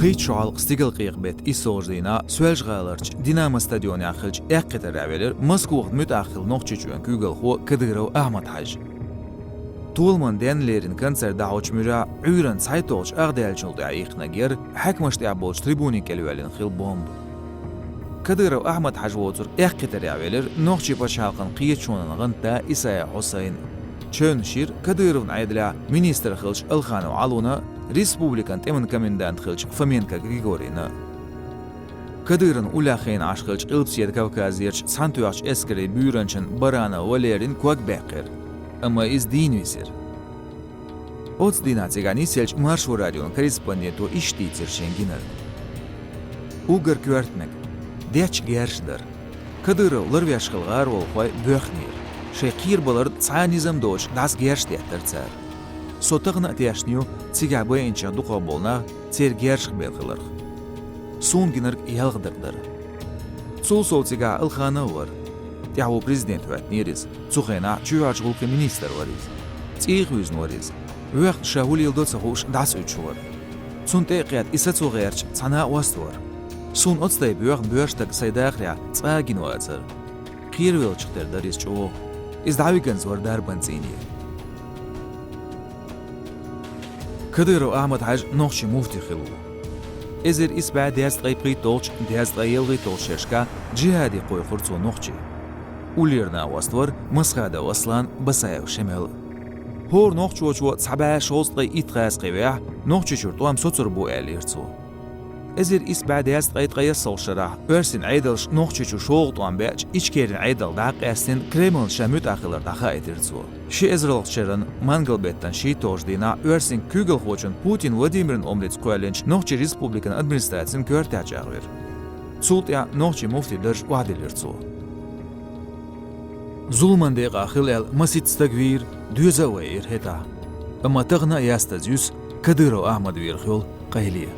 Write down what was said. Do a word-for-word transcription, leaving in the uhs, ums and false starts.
Кхийтта шо хьалха стигалкъекъа бетта иссалгӀачу дийнахь Соьлжа-ГӀаларчу «Динамо» стадионехь хиллачу эккхийтарехь велира Москвахь муьтӀахь хилла нохчочу воьн куьйгалхо Кадыров Ахьмад-Хьаьжа. Толаман денна лерина концерт дӀахьочу муьрехь Ӏуьйранна цхьайтталгӀачу ах даьллачул тӀаьхьа иккхинарг яра хьаькамаш тӀехь болчу трибунийн кӀел ваьллина хилла бомба. Кадыров Ахьмад-Хьаьжа воцург эккхийтарехь велира нохчийн пачхьалкхан кхеташонан гӀантда Исаев Хьусайн. Чевнаш йира Кадыровн Ӏедалехь министр хиллачу Алханов Ӏалона, республикан тӀеман комендант хиллачу Фоменко Григорийна. Кадыровн уллехь хиъна Ӏаш хиллачу Къилбаседа Кавказерчу Цхьаьнатоьхначу эскарийн буьйранчин Баранов Валерин ког баьккхира, амма иза дийна висира. Оццу дийнахь цигахь нисъеллачу Маршо радион корреспонденто иштта дийцира шен гинарг. Уггар коьртаниг, детташ герзаш дара. Кадыров ларвеш хилла гӀаролхой боьхнера. Шайн кхерабаларна цхьа а низам доцуш дӀаса герзаш деттара цара. Со тахана а тешна ю, цигахь байинчех дукхах болу нах церан герзашка белла хиларх. Суна гинарг ялх дакъа дара. Цул сов цигахь Алханов вара. ТӀаьхьо президент хӀоьттинера иза. Цу хенахь чоьхьарчу гӀуллакхийн министр вара иза. ЦӀий хуьйзина вара иза. Вехна ша хӀун леладо ца хууш дӀасауьйтуш вара. Цунна тӀе а кхетта, и сацо гӀерташ цхьа накъост вара. Суна оцу тайпа боьхна боьрша стаг сайн дахарехь цкъа а гина вацара. Кхеравеллачух тера дара иза чӀогӀа. Иза дӀавиганза вара дарбан цӀийне. Кадыров Ахьмад-Хьаьжа нохчийн муфти хилла ву. Эзар исс бӀе дезткъе пхийтталгӀачу, дезткъе ялхитталгӀачу шерашкахь джихӀаде кхойкхура цо нохчий. Уллера накъост вара Масхадов Аслан, Басаев Шемал. ХӀора нохчочо цхьа бӀе шовзткъе итт гӀазкхи вехь, Нохчийчуьра тӀом соцур бу, аьллера цо. Эзар исс бӀе дезткъе ткъаесналгӀачу шарахь оьрсийн Ӏедалша Нохчийчу шолгӀа тӀом беача, Ичкерин Ӏедал дӀа а къаьстина, Кремлна ша муьтӀахь хилар дӀахаийтира цо. Ши эзарлагӀчу шеран мангал-беттан шийтталгӀачу дийнахь оьрсийн куьйгалхочун Путин Владимирна омрица кхоьллинчу Нохчийн республикан администрацин коьртехь чӀагӀвира. Цул тӀаьхьа нохчийн муфтин дарж охьадиллира цо. Зуламан декъахь хила аьлла масийтта стаг вийра, доьза а вайира хӀетахь. Амма тахана а ястаза юьсу Кадыров Ахьмад вийрах йолу къайле.